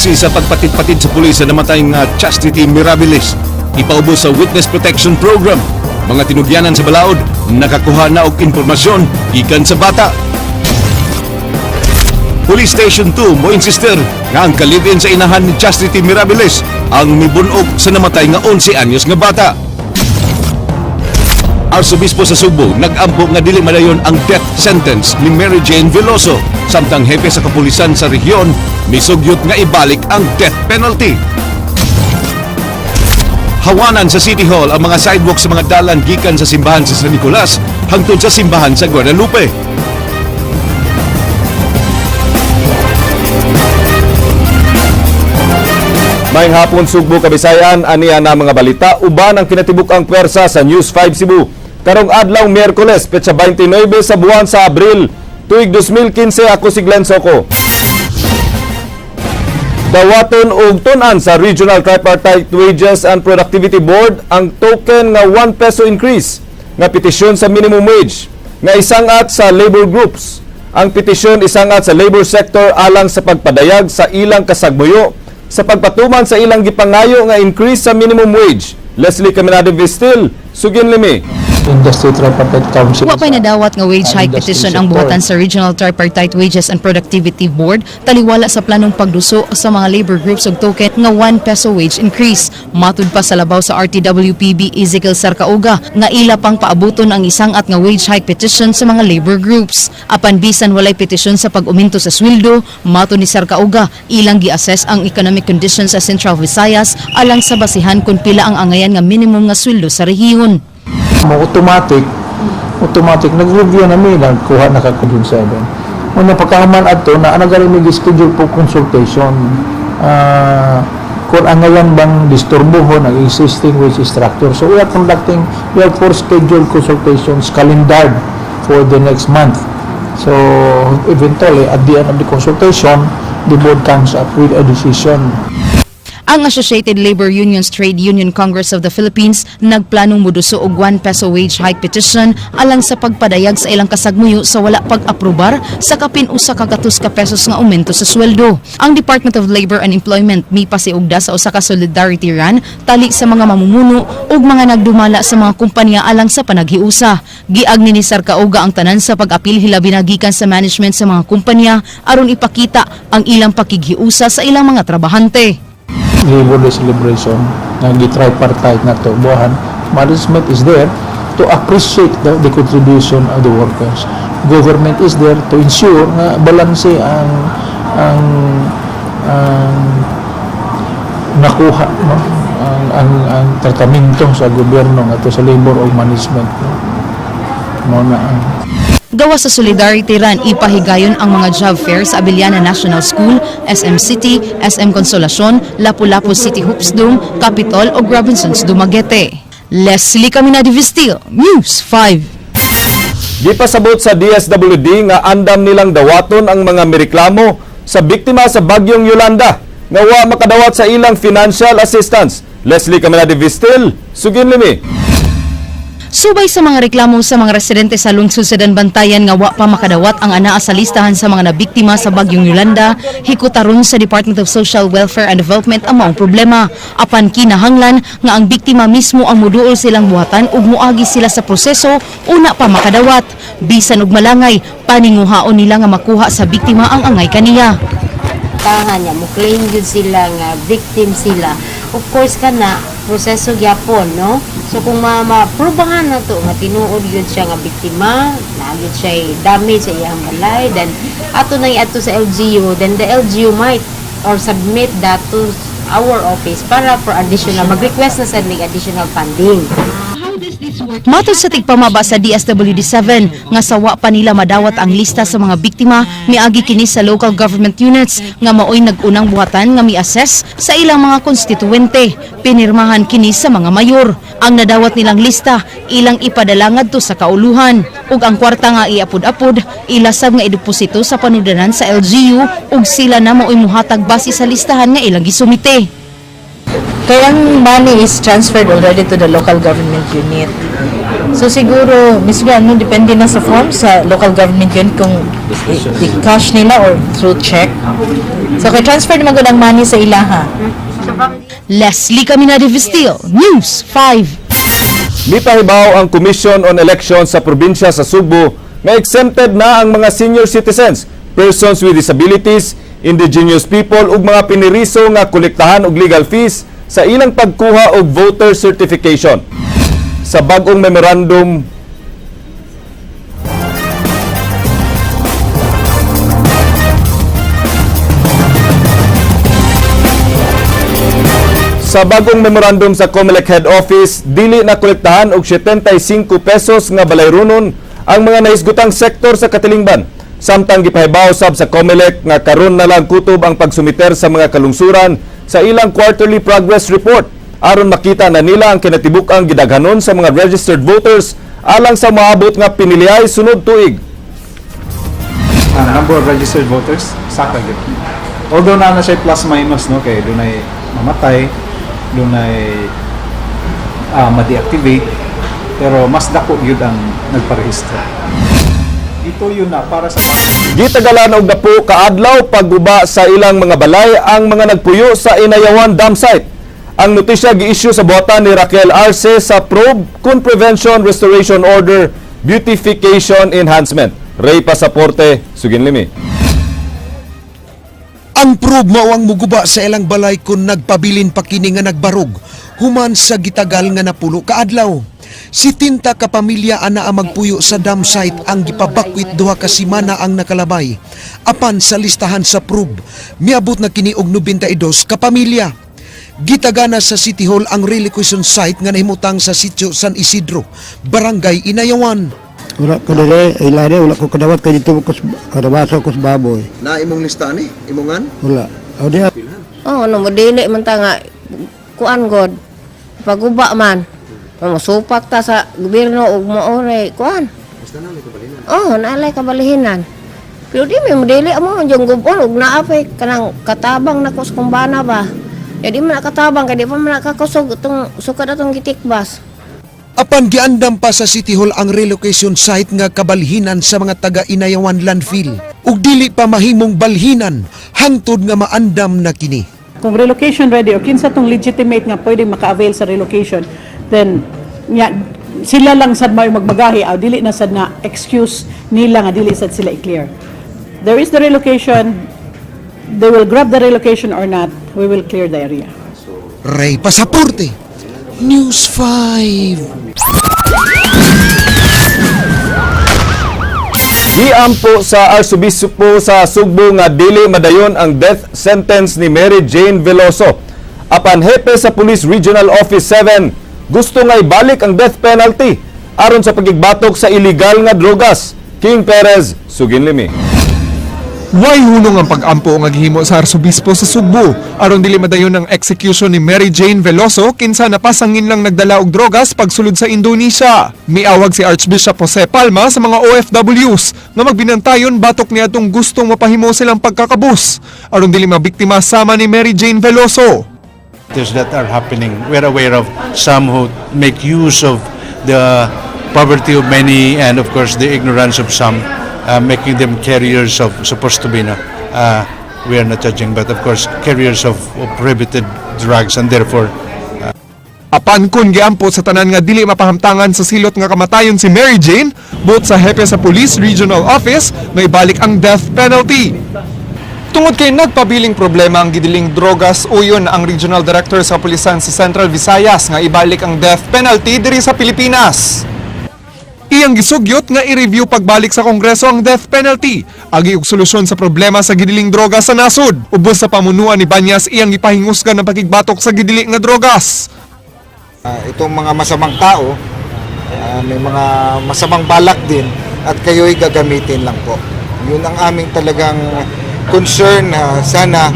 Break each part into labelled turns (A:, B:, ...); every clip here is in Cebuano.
A: Saksi sa pagpatid-patid sa pulis sa namatay nga Chastity Mirabilis ipaubos sa Witness Protection Program. Mga tinugyanan sa balaod nakakuha na og impormasyon gikan sa bata. Police Station 2 mo insister nga ang ka-live-in sa inahan ni Chastity Mirabilis ang mibunog sa namatay nga 11 anyos nga bata. Arsobispo sa Sugbo nag-ampo nga dili madayon ang death sentence ni Mary Jane Veloso, samtang hepe sa kapulisan sa rehiyon misugyot nga ibalik ang death penalty. Hawanan sa City Hall ang mga sidewalk sa mga dalan gikan sa simbahan sa San Nicolas hangtod sa simbahan sa Guadalupe.
B: Maayong hapon, Sugbo, Kabisayan, aniya na mga balita uban ang kinatibuk-ang pwersa sa News 5 Cebu. Karong adlaw Miyerkules, petsa 29 sa buwan sa Abril, tuig 2015, ako si Glenn Soco. Dawaton og tun-an sa Regional Tripartite Wages and Productivity Board ang token nga 1 peso increase nga petisyon sa minimum wage nga isangat sa labor groups. Ang petisyon isangat sa labor sector alang sa pagpadayag sa ilang kasagbuyo sa pagpatuman sa ilang gipangayo nga increase sa minimum wage. Leslie Caminade Vistil, sugin limi.
C: Industry Tripartite Council.
D: Wa pa'y nadawat nga wage hike
C: industry
D: petition ang
C: sector.
D: Buhatan sa Regional Tripartite Wages and Productivity Board taliwala sa planong pagduso sa mga labor groups og token nga 1 peso wage increase. Matud pa sa labaw sa RTWPB Ezekiel Sarcauga nga ila pang paabuton ang isangat nga wage hike petition sa mga labor groups. Apan bisan walay petisyon sa pag-uminto sa sweldo, matud ni Sarcauga, ilang gi-assess ang economic conditions sa Central Visayas alang sa basihan kung pila ang angayan nga minimum nga sweldo sa rehiyon.
C: Mo automatic automatic nag-review na mi, nagkuha na ka June 7. Una pagkahuman adto na nagari mi schedule po consultation kung ang ngayon bang disturbuhon ang existing wage structure. So we have four scheduled consultations calendared for the next month. So eventually, at the end of the consultation, the board comes up with a decision.
D: Ang Associated Labor Unions Trade Union Congress of the Philippines nagplanong muduso og 1 peso wage hike petition alang sa pagpadayag sa ilang kasagmuyo sa wala pag-aprobar sa kapin 100 ka pesos nga aumento sa sweldo. Ang Department of Labor and Employment mipasiugda sa usa ka solidarity run tali sa mga mamumuno ug mga nagdumala sa mga kumpanya alang sa panaghiusa. Giagni ni Sarcauga ang tanan sa pag-apil, hilabi na gikan sa management sa mga kumpanya, aron ipakita ang ilang pakighiusa sa ilang mga trabahante.
C: Labor Day celebration nga gi-tripartite na to buhan, management is there to appreciate the contribution of the workers, government is there to ensure nga balanse ang nakuha, no, ang tratamento sa gobyerno ngadto sa labor o management, no? Mao na ang
D: Gawa sa Solidarity Run, ipahigayon ang mga job fair sa Abellana National School, SM City, SM Consolacion, Lapu-Lapu City Hoops Dome, Capitol ug Robinsons Dumaguete. Leslie Caminadi Vistil, News 5.
B: Gipasabot sa DSWD nga andam nilang dawaton ang mga mireklamo sa biktima sa bagyong Yolanda nga wa makadawat sa ilang financial assistance. Leslie Caminade Vistil, sugin limi.
D: Subay sa mga reklamo sa mga residente sa lungsod sa Daanbantayan nga wa pa makadawat ang anaa sa listahan sa mga nabiktima sa bagyong Yolanda, hikutaron sa Department of Social Welfare and Development ang maong problema. Apan kinahanglan nga ang biktima mismo ang muduol silang buhatan ug muagi sila sa proseso una pa makadawat. Bisan og malangay, paninguhaon nila nga makuha sa biktima ang angay kaniya.
E: Tahan niya mo claim gyud sila nga victim sila. Of course, kana proseso gyapon, no? So kung ma maprubahan na to nga tinuod gyud siya nga biktima na gyud siya damage sa iyang balay, then ato nang iadto sa LGU, then the LGU might or submit that to our office para for additional, mag-request na sad mig additional funding.
D: Matod sa tigpamaba sa DSWD-7 nga sawa pa nila madawat ang lista sa mga biktima, miagi kini sa local government units nga maoy nag-unang buhatan nga mi-assess sa ilang mga konstituente. Pinirmahan kini sa mga mayor. Ang nadawat nilang lista ilang ipadala ngadto sa kauluhan ug ang kwarta nga iapod-apod ilasab nga ideposito sa panudanan sa LGU ug sila na maoy muhatag base sa listahan nga ilang gisumite.
F: Kaya ang money is transferred already to the local government unit. So siguro, Ms. Gran, no, depende na sa form sa local government yun kung i-cash nila or through check. So kay transfer naman gud ang money sa ilaha.
D: Leslie Caminade Vestil, News 5.
B: Mipahibaw ang Commission on Elections sa probinsya sa Sugbo nga exempted na ang mga senior citizens, persons with disabilities, indigenous people ug mga piniriso nga kolektahan og legal fees sa ilang pagkuha og voter certification. Sa bag-ong memorandum. Sa bagong memorandum sa COMELEC Head Office, dili na kolektahan og 75 pesos nga balayronon ang mga nahisgutang sektor sa katilingban. Samtang gipahibaw sab sa COMELEC nga karon na lang kutob ang pagsumiter sa mga kalungsuran sa ilang quarterly progress report aron makita na nila ang kinatibuk-ang gidaghanon sa mga registered voters alang sa maabot nga piniliay sunod tuig.
G: Ang number of registered voters, saka gyud. Although naa na siya plus minus, no, kay dunay mamatay, dunay ma-deactivate, pero mas dako gyud ang nagparehistro. Ito yun na para sa
B: Gitagalan og napo kaadlaw pagguba sa ilang mga balay ang mga nagpuyo sa Inayawan Dam Site. Ang notisya gi-issue sa buhatan ni Raquel Arce sa Probe kun Prevention Restoration Order Beautification Enhancement. Ray Pasaporte, Suginlimi.
H: Ang probe mao ang muguba sa ilang balay kung nagpabilin pa kini nga nagbarog human sa gitagal nga napulo kaadlaw. 70 ka pamilya ana ang magpuyo sa dam site ang gipabakwit 2 ka semana ang nakalabay. Apan sa listahan sa probe, miabot na kini og 92 ka pamilya. Gitagana sa City Hall ang relocation site nga nahimutang sa sitio San Isidro, Barangay Inayawan.
I: Wala ko dire, ilari wala ko kadawat kay dito ko kadawaso ko sa baboy.
H: Na imong listahan ni, imongan?
I: Wala. O diha.
E: Oh, no, modili man ta nga kuan god. Paguba man. Musupak ta sa gobyerno ug maore kuan. Oh, naalay kabalihinan. Pero di may modili amo yung gubon ug naa pay kanang katabang nako sa kumbana ba. Ya di man nakatabang kay di pa man nakakusog itong sukad atong gitikbas.
H: Apan giandam pa sa City Hall ang relocation site nga kabalhinan sa mga taga Inayawan landfill. Ug dili pa mahimong balhinan hangtod nga maandam na kini.
J: Kung relocation ready or kinsa tong legitimate nga pwede maka-avail sa relocation, then nya, sila lang sad may magbagahi aw dili na sad nga excuse nila nga dili sad sila i-clear. There is the relocation, they will grab the relocation or not, we will clear the area.
H: Ray Pasaporte, News 5.
B: Giampo sa Arsobispo sa Sugbo nga dili madayon ang death sentence ni Mary Jane Veloso. Apan hepe sa Police Regional Office 7, gusto nga ibalik ang death penalty aron sa pagigbatok sa illegal nga drogas. King Perez, Suginlimi.
K: Way hunong ang pag-ampo nga gihimo sa Arsobispo sa Sugbo aron dili madayon ang execution ni Mary Jane Veloso kinsa napasangin lang nagdala og drogas pagsulod sa Indonesia. Miawag si Archbishop Jose Palma sa mga OFWs nga magbinantayon batok niadtong gustong mapahimo silang pagkakabus aron dili mabiktima sama ni Mary Jane Veloso.
L: That are happening. We're aware of some who make use of the poverty of many and, of course, the ignorance of some, making them carriers of, supposed to be, no, we are not judging, but of course, carriers of prohibited drugs and therefore
K: Apan kun giampo sa tanan nga dili mapahamtangan sa silot nga kamatayon si Mary Jane, buot sa hepe sa Police Regional Office nga ibalik ang death penalty. Tungod kay nagpabiling problema ang gidiling drogas, uyon ang Regional Director sa Pulisan sa Central Visayas nga ibalik ang death penalty diri sa Pilipinas. Iyang gisugyot nga i-review pagbalik sa Kongreso ang death penalty. Agi og solusyon sa problema sa gidiling droga sa nasod. Ubos sa pamunuan ni Banyas, iyang gipahingusgan ang pakigbatok sa gidili nga drogas.
G: Itong mga masamang tao, may mga masamang balak din at kayo'y gagamitin lang po. Yun ang aming talagang concern. Sana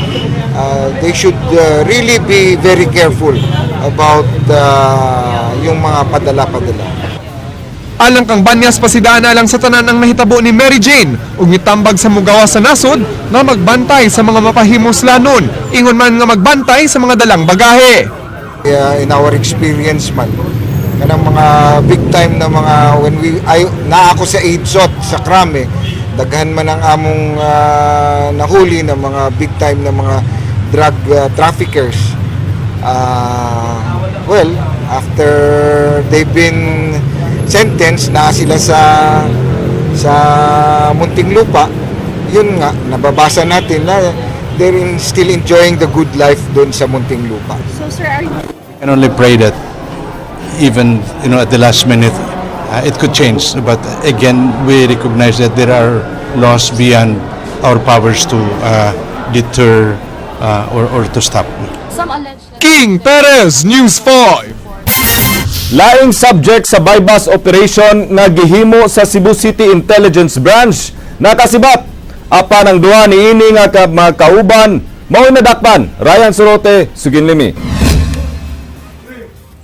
G: they should really be very careful about yung mga padala-padala.
K: Alang kang Banyas, pasidaan na lang sa tanan ang nahitabo ni Mary Jane ug mitambag sa mugawas sa nasod nga magbantay sa mga mapahimuslanon, ingon man nga magbantay sa mga dalang bagahe.
G: Kaya in our experience man, Kanang mga big time na mga when we ay naa ako sa AIDSOTF sa Krame, daghan man ang among nahuli na mga big time na mga drug traffickers. Well, after they've been sentenced na sila sa Muntinlupa, yun nga, nababasa natin na they're still enjoying the good life doon sa Muntinlupa.
M: So sir, are you
L: I can only pray that even at the last minute it could change. But again, we recognize that there are laws beyond our powers to deter or to stop.
M: Some allege that
K: King Perez, News 5.
B: Laing subject sa buy-bust operation nga gihimo sa Cebu City Intelligence Branch nakasibat apan ang duha niini nga mga kauban mao'y nadakpan. Ryan Sorote, Suginlimi.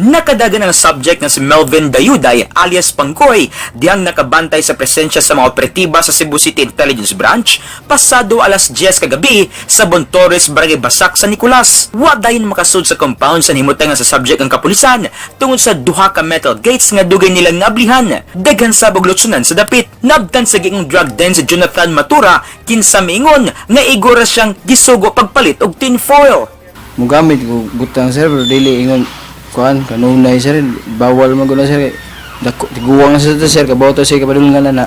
N: Nakadagan ang subject na si Melvin Dayuday alias Pangkoy dihang nakabantay sa presensya sa mga operatiba sa Cebu City Intelligence Branch pasado alas 10 kagabi sa Bontores, Barangay Basak sa Nicolas. Wa dayon makasud sa compound sa himutangan sa subject ang kapulisan tungod sa duha ka metal gates nga dugay nilang nablihan. Daghan sa lutsunan sa dapit. Nabtan sa giingong drug den si Jonathan Matura, kinsa miingon nga igora siyang gisugo pagpalit og tinfoil.
O: Mugamit ko butang, sir, pero dili ingon kuan kanunay, sir. Bawal man gud na, sir, dako tiguang na sa sir, kabaw to sir, kapadulngan na na.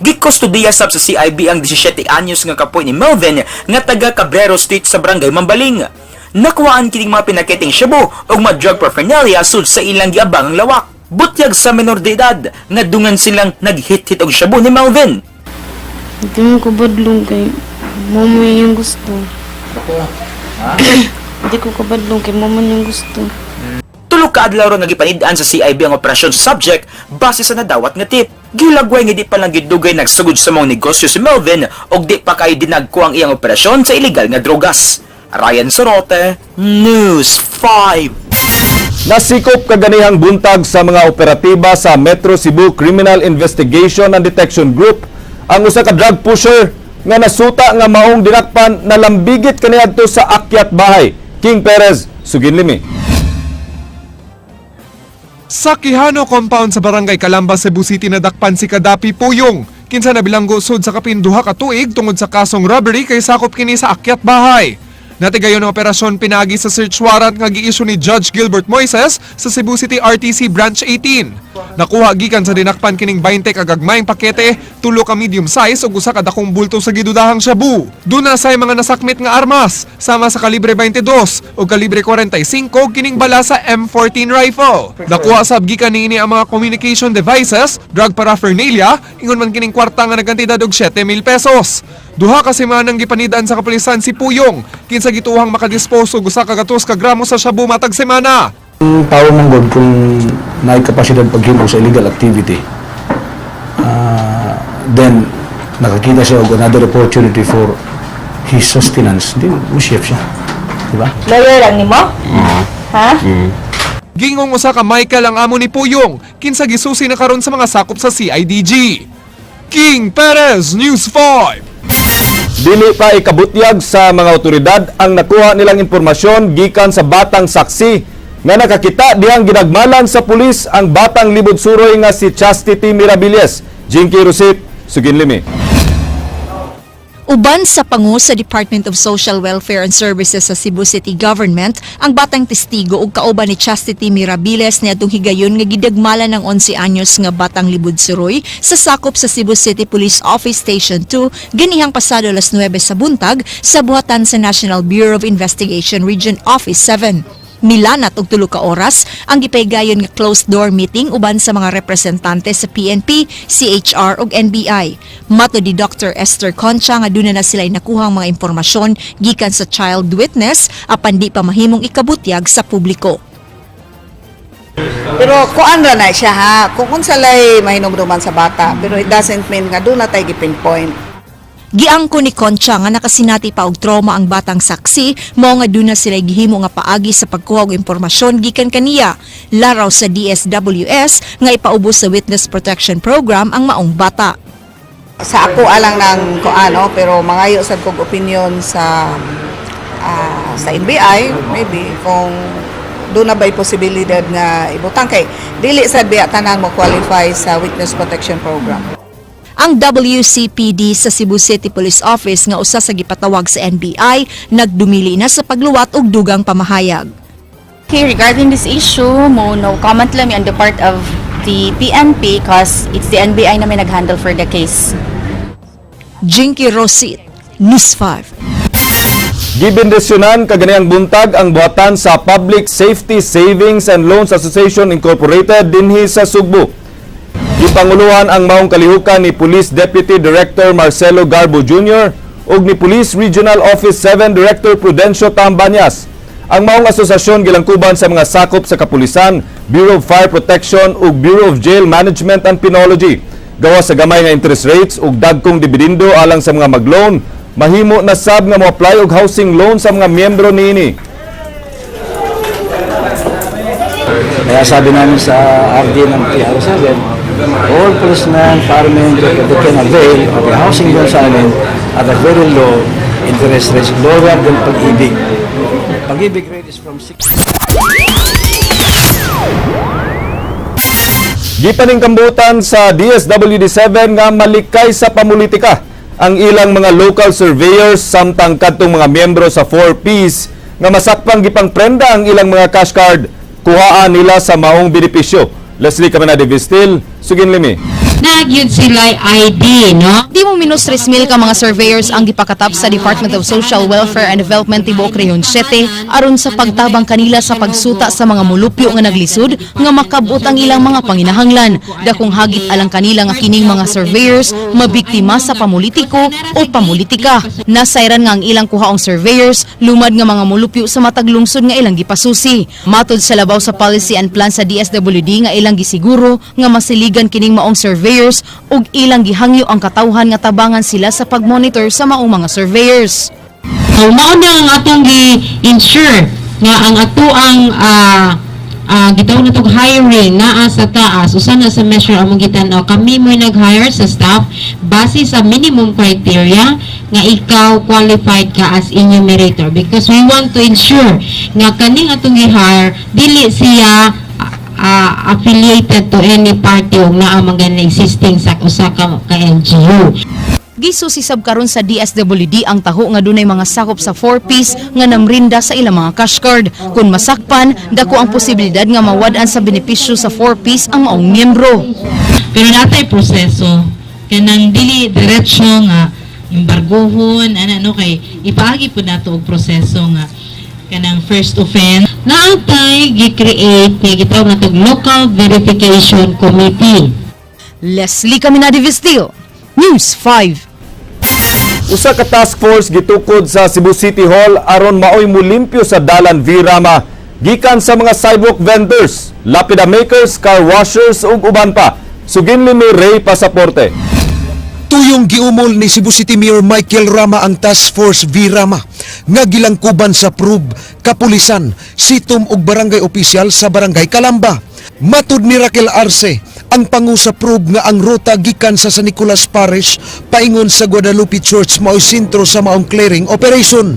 N: Gikustudiya sab sa CIB ang 17 anyos nga kapoy ni Melvin nga taga Cabrero Street sa Barangay Mambaling. Nakuhaan kining mga pinakiting shabu ug mga drug paraphernalia sud sa ilang giabang ang lawak. Butyag sa menor de edad nga dungan silang naghit-hit og shabu ni Melvin.
P: Hindi mo ko badlong kay mama yung gusto. Hindi ko kabadlong kay mama yung gusto.
N: Tulo ka adlaw ra nga gipanid-an sa CIB ang operasyon sa subject base sa nadawat nga tip. Gilagway nga di pa lang gidugay nagsugod sa mga negosyo si Melvin og di pa kay dinagko ang iyang operasyon sa illegal nga drogas. Ryan Sorote, News 5.
B: Nasikop kaganihang buntag sa mga operatiba sa Metro Cebu Criminal Investigation and Detection Group ang usa ka drug pusher nga nasuta nga maong dinakpan na lambigit kaniadto sa akyat bahay. King Perez, Suginlimi.
K: Sa Quijano Compound sa Barangay Calamba, Cebu City nadakpan si Kadapi Puyong. Kinsa nabilanggo sud sa kapin 2 ka tuig tungod sa kasong robbery kay sakop kini sa akyat bahay. Natigayon ang operasyon pinagi sa search warrant nga gi-issue ni Judge Gilbert Moises sa Cebu City RTC Branch 18. Nakuha gikan sa dinakpan kining 20 kagagmayng pakete, tulo ka medium size ug usa ka dakong bulto sa gidudahang shabu. Duna say mga nasakmit nga armas sama sa kalibre 22 ug kalibre 45 kining bala sa M14 rifle. Nakuha sab gikan niini ang mga communication devices, drug paraphernalia, ingon man kining kwarta nga nagkantidad og 7,000 pesos. 2 ka semana ang gipanid-an sa kapulisan si Puyong, kinsa gituohang makadispose og 100 ka gramo sa shabu matag semana.
C: Ang tao man gud, kung naay kapasidad paghimo sa illegal activity, then nakakita siya og another opportunity for his sustenance, di mo shift siya. Di ba?
F: Lawyer lang nimo? Ha?
K: Gingong usa ka Michael ang amo ni Puyong, kinsa gisusi na karon sa mga sakop sa CIDG. King Perez, News 5.
B: Dili pa ikabutyag sa mga otoridad ang nakuha nilang impormasyon gikan sa batang saksi nga nakakita dihang gidagmalan sa pulis ang batang libod suroy nga si Chastity Mirabilis. Jinky Rosit, Suginlimi.
D: Uban sa pangu sa Department of Social Welfare and Services sa Cebu City Government, ang batang testigo ug kauban ni Chastity Mirabilis niadtong higayon nga gidagmalan ng 11 anyos nga batang libud suroy sa sakop sa Cebu City Police Office Station 2 ganihang pasado alas 9 sa buntag sa buhatan sa National Bureau of Investigation Region Office 7. Milanat og 3 ka oras ang gipaygayon nga closed door meeting uban sa mga representante sa PNP, CHR ug NBI. Matod ni Dr. Esther Concha nga duna na sila nakuhang mga impormasyon gikan sa child witness apan di pa mahimong ikabutyag sa publiko.
Q: Pero kuan ra na siya ha. Kung unsa lay mahinumduman sa bata, pero it doesn't mean nga duna tay gi-pinpoint.
D: Giangko ni Concha nga nakasinati pa og trauma ang batang saksi, mao nga duna sila gihimo nga paagi sa pagkuha og impormasyon gikan kaniya. Laraw sa DSWS nga ipaubos sa Witness Protection Program ang maong bata.
Q: Sa ako alang ng kuano, pero mangayo sad kog opinion sa sa NBI maybe kung Doon na ba'y posibilidad nga ibutang kay dili sad biya tanan mo qualify sa witness protection program.
D: Ang WCPD sa Cebu City Police Office nga usa sa gipatawag sa NBI nagdumili na sa pagluwat og dugang pamahayag.
F: Okay, regarding this issue, mo no comment lang mi on the part of the PNP because it's the NBI na may nag-handle for the case.
D: Jinky Rosit, News 5.
B: Gibendisyonan kaganiyang buntag ang buhatan sa Public Safety Savings and Loans Association Incorporated dinhi sa Sugbo. Gipanguluhan ang maong kalihukan ni Police Deputy Director Marcelo Garbo Jr. ug ni Police Regional Office 7 Director Prudencio Tambanyas. Ang maong asosasyon gilangkuban sa mga sakop sa kapulisan, Bureau of Fire Protection ug Bureau of Jail Management and Penology. Gawas sa gamay nga interest rates ug dagkong dividendo alang sa mga mag-loan, mahimo na sab nga mo-apply og housing loan sa mga miyembro niini.
O: Kaya sabi namin sa RD ng PRO7, all policemen, firemen, they can avail of the housing loan sa amin at a very low interest rates, lower than Pag-IBIG. Pag-IBIG rate is from 6.
B: Gipaningkambutan sa DSWD-7 nga malikay sa pamulitika ang ilang mga local surveyors samtang kadtong mga miyembro sa 4Ps nga masakpang gipangprenda ang ilang mga cash card kuhaan nila sa maong benepisyo. Leslie Caminade Vistil, Sugin Limi.
F: Nagyud sila ID, no?
D: Di mo minus 3,000 ka mga surveyors ang gipakatap sa Department of Social Welfare and Development tibuok Rehiyon 7 aron sa pagtabang kanila sa pagsuta sa mga mulupyo nga naglisod nga makabot ang ilang mga panginahanglan. Dakong hagit alang kanila nga kining mga surveyors mabiktima sa pamulitiko o pamulitika. Nasayran nga ang ilang kuhaong surveyors lumad nga mga mulupyo sa matag lungsod nga ilang gipasusi. Matod sa labaw sa policy and plan sa DSWD nga ilang gisiguro nga masiligan kining maong surveyors ug ilang gihangyo ang katawhan nga tabangan sila sa pagmonitor sa maong mga surveyors.
F: So mao na ang atong gi-ensure nga ang ato ang gitawag na tong hiring naa sa taas, usa na sa measure among gitan-aw. Kami mo'y nag-hire sa staff base sa minimum criteria nga ikaw qualified ka as enumerator because we want to ensure nga kaning atong gi-hire dili siya affiliated to any party o naa man gani existing sa usa ka LGU.
D: Gisusisab karon sa DSWD ang taho nga dunay mga sakop sa 4Ps nga namrinda sa ilang mga cash card. Kung masakpan, dako ang posibilidad nga mawad-an sa benepisyo sa 4Ps ang maong miyembro.
F: Pero natay proseso kanang dili diretso nga embargohon ana, no, kay ipaagi pud nato og proseso nga kanang first offense naatay gi-create nga gitawag natog local verification committee.
D: Leslie Caminade Vistil, News 5.
B: Usa ka task force gitukod sa Cebu City Hall aron maoy mulimpyo sa Dalan V. Rama gikan sa mga sidewalk vendors, lapida makers, car washers ug uban pa. Suginli ni Ray Pasaporte.
H: Tuyong giumol ni Cebu City Mayor Michael Rama ang Task Force V. Rama nga gilangkuban sa PROB, kapulisan, sitom ug barangay opisyal sa Barangay Kalamba. Matud ni Raquel Arce, ang pangu sa PROB, nga ang ruta gikan sa San Nicolas Parish paingon sa Guadalupe Church mao'y sentro sa maong clearing operation.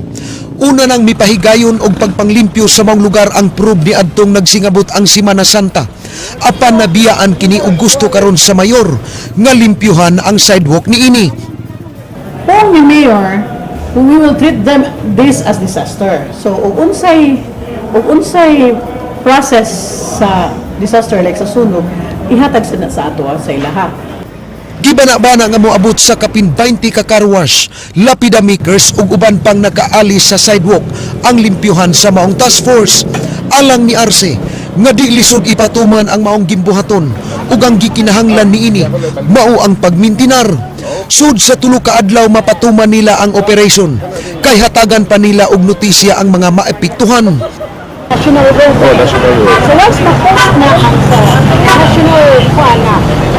H: Una nang mipahigayon og pagpanglimpyo sa maong lugar ang PROB ni adtong nagsingabot ang Simana Santa. Apan nabiyaan kini og gusto karon sa mayor nga limpyuhan ang sidewalk niini.
J: Kung ni Mayor, we will treat them this as disaster. So, ug unsay process sa disaster like sa sunog, ihatag sa sa ato sa ilaha.
H: Gibana-bana nga moabot sa kapin 20 ka car wash, lapida makers ug uban pang nakaali sa sidewalk ang limpyuhan sa maong task force. Alang ni Arce, nga di lisod ipatuman ang maong gimbuhaton ug ang gikinahanglan niini mao ang pagmintinar. Sud sa 3 ka adlaw mapatuman nila ang operation kay hatagan pa nila og notisya ang mga maepektuhan.
J: National road.
B: Oh, national road.
J: So once na-post na ang sa national kuan na,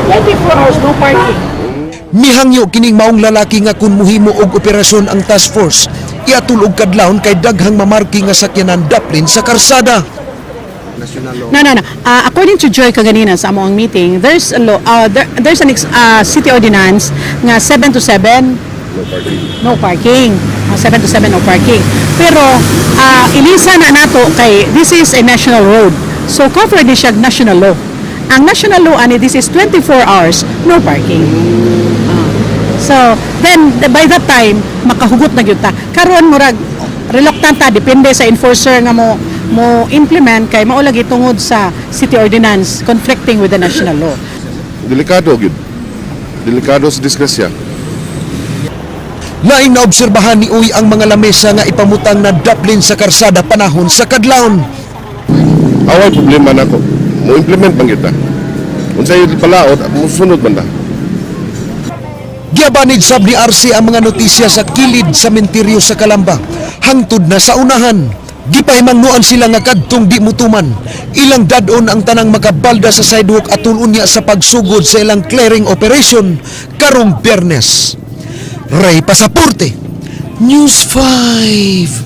J: 24 hours no parking.
H: Mihangyo kining maong lalaki nga kun muhimo og operasyon ang task force, iatol og kadlawon kay daghang mamarki nga sakyanan daplin sa karsada.
J: No. According to Joy kaganina sa among meeting, there's a law, there's an city ordinance nga 7 to 7.
M: No parking.
J: No parking. 7 to 7 no parking. Pero ilisa na nato kay this is a national road. So covered ni siya national law. Ang national law ani, this is 24 hours no parking. So then by that time makahugot na gyud ta. Karon murag reluctant ta, depende sa enforcer nga mo implement kay mao lagi tungod sa city ordinance conflicting with the national law.
M: Delikado gyud. Delikado sa disgrasya.
H: Laing naobserbahan ni Uy ang mga lamesa nga ipamutang na daplin sa karsada panahon sa kadlawon.
M: Away problema nako. Mo implement man kita. Unsay palaot, musunod man ta.
H: Giabanid sab ni RC ang mga notisya sa kilid sa menteryo sa Calamba. Hangtod na sa unahan. Gipahimangnuan sila nga kadtong di mutuman. Ilang dadon ang tanang makabalda sa sidewalk atul unya sa pagsugod sa ilang clearing operation karong Biyernes. Ray Pasaporte, News 5.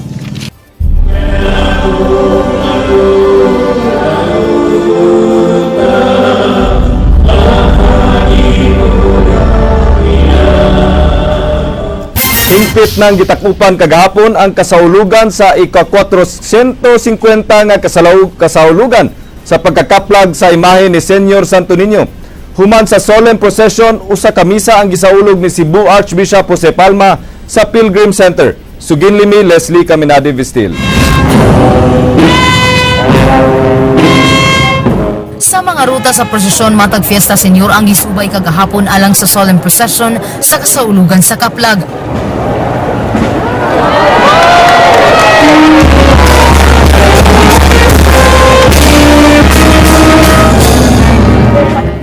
B: Hingpit nang gitakupan kagahapon ang kasaulugan sa ika-450 nga kasaulugan sa pagkakaplag sa imahe ni Senyor Santo Niño. Human sa solemn procession, usa ka misa ang gisaulog ni Cebu Archbishop Jose Palma sa Pilgrim Center. Suginlimi Leslie Caminade Vistil.
D: Sa mga ruta sa prosesyon matag Fiesta Senyor ang gisubay kagahapon alang sa solemn procession sa kasaulugan sa Kaplag.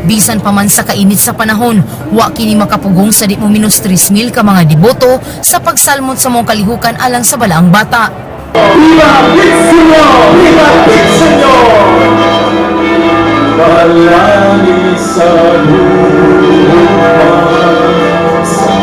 D: Bisan pa man sa kainit sa panahon, wa kini makapugong sa di mo minus 3,000 ka mga deboto sa pagsalmot sa mong kalihukan alang sa balaang bata.
R: Viva Senyor! Viva Senyor! Balani sa lupa, sa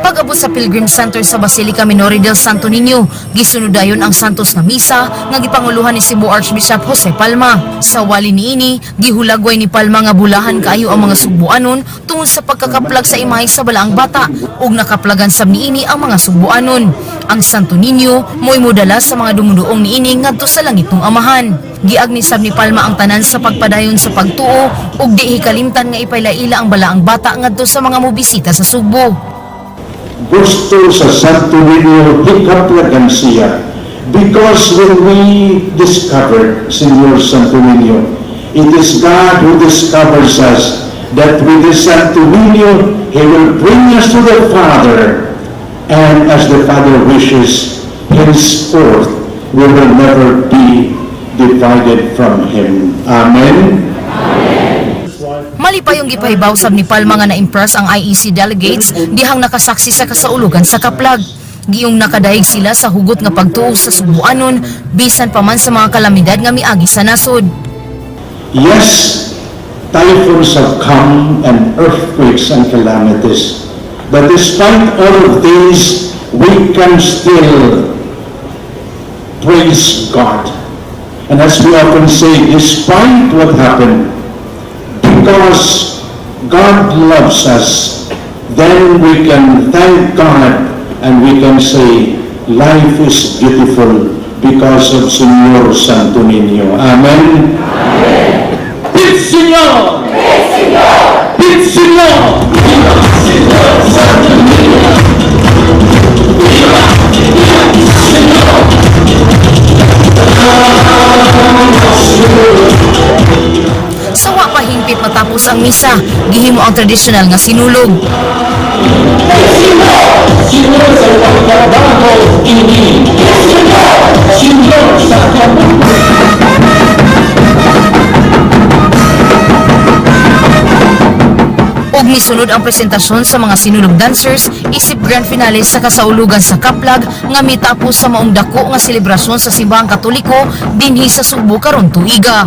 D: Pag-abot sa Pilgrim Center sa Basilica Minore del Santo Niño, gisunod dayon ang Santos na Misa nga gipanguluhan ni Cebu Archbishop Jose Palma. Sa wali niini, gihulagway ni Palma nga bulahan kaayo ang mga Sugbuanon tungod sa pagkakaplag sa imahe sa balaang bata ug nakaplagan sab niini ang mga Sugbuanon. Ang Santo Niño mo'y modala sa mga dumuduong niini ngadto sa langitong amahan. Giagni sab ni Palma ang tanan sa pagpadayon sa pagtuo ug di hikalimtan nga ipailaila ang balaang bata ngadto sa mga mobisita sa Sugbo.
R: Gusto sa Santo Niño hikaplagan siya because when we discovered Senyor Santo Niño, it is God who discovers us that with the Santo Niño, He will bring us to the Father, and as the Father wishes, henceforth we will never be divided from Him. Amen.
D: Malipayong gipahibaw sab ni Palma nga na-impress ang IEC delegates dihang nakasaksi sa kasaulugan sa Kaplag. Giyong nakadayeg sila sa hugot nga pagtuo sa Sugbuanon bisan pa man sa mga kalamidad nga miagi sa nasod.
R: Yes, typhoons have come and earthquakes and calamities. But despite all of these, we can still praise God. And as we often say, despite what happened, because God loves us, then we can thank God and we can say, life is beautiful because of Señor Santo Niño. Amen. Amen. Señor! Señor! Señor! Señor Santo Niño! Viva! Señor!
D: Sa wa pa hingpit matapos ang misa, gihimo ang tradisyonal nga sinulog.
R: Señor sa pagtrabaho ini. Señor sa
D: Ug misunod ang presentasyon sa mga sinulog dancers isip grand finale sa kasaulugan sa Kaplag nga mitapos sa maong dako nga selebrasyon sa simbahang Katoliko dinhi sa Sugbo karon tuiga.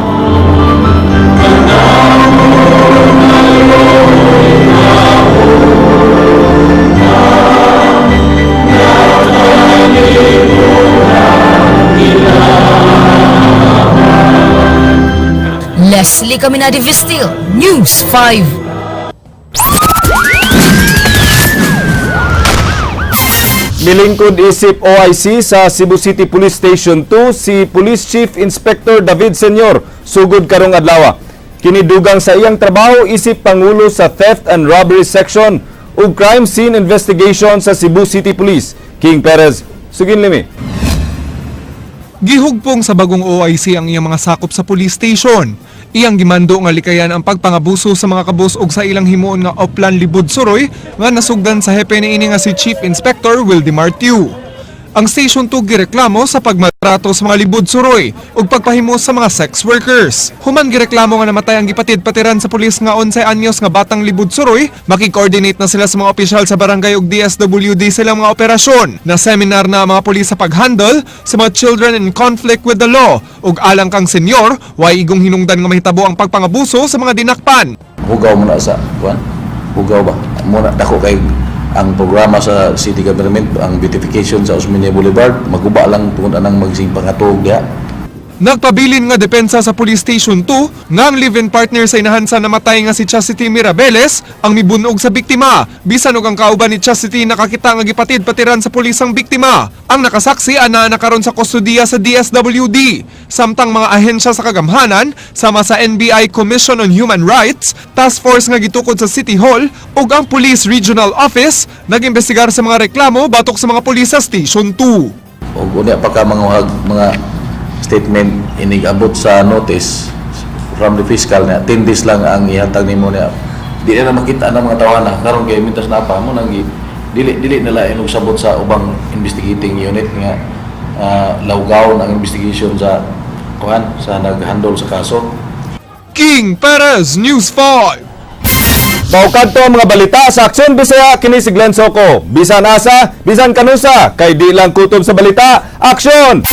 D: Leslie Stanley Caminade Vistil, News 5.
B: Milingkod isip OIC sa Cebu City Police Station 2 si Police Chief Inspector David Senyor sugod karong adlaw. Kini dugang sa iyang trabaho isip pangulo sa Theft and Robbery Section ug Crime Scene Investigation sa Cebu City Police. King Perez, sugin limi.
K: Gihugpong sa bagong OIC ang iyang mga sakop sa police station. Iyang gimando nga likayan ang pagpangabuso sa mga kabus og sa ilang himuon nga Oplan Libud Suroy nga nasugdan sa hepe niini nga si Chief Inspector Wilde Martiu. Ang Station 2 gireklamo sa pagmaltrato sa mga libud suroy ug pagpahimo sa mga sex workers. Human gireklamo nga namatay ang gipatid-patiran sa pulis nga 11 anyos nga batang libud suroy, makig-coordinate na sila sa mga opisyal sa barangay ug DSWD silang mga operasyon. Na seminar na ang mga pulis sa pag-handle sa mga children in conflict with the law ug alang kang senyor, way igong hinungdan nga mahitabo ang pagpangabuso sa mga dinakpan.
O: Hugaw muna sa kuan, hugaw ba muna, dako kay ang programa sa city government, ang beautification sa Osmeña Boulevard, maguba lang tungod anang magsing pangatog diha.
K: Nagpabilin nga depensa sa Police Station 2 nga ang live-in partner sa inahan sa namatay nga si Chastity Mirabeles ang mibunog sa biktima. Bisan og ang kauban ni Chastity nakakita nga gipatid-patiran sa pulis ang biktima. Ang nakasaksi ana na karon sa kustodiya sa DSWD. Samtang mga ahensya sa kagamhanan sama sa NBI Commission on Human Rights, Task Force nga gitukod sa City Hall ug ang Police Regional Office nag-imbestigar sa mga reklamo batok sa mga pulis sa Station 2.
O: Ug unya pa ka mga statement inig-abot sa notice from the fiscal na 10 days lang ang ihatag nimo niya, di na makita ng mga tawana karon kay mintas na pa mo nang dili dili nila inog sabot sa ubang investigating unit nga lawgaw ang investigation sa kuan sa nag-handle sa kaso.
K: King Perez, News 5.
B: Mao kadto ang mga balita sa Aksyon Bisaya, kini si Glenn Soco. Bisan asa, bisan kanusa, kay di lang kutob sa balita. Aksyon!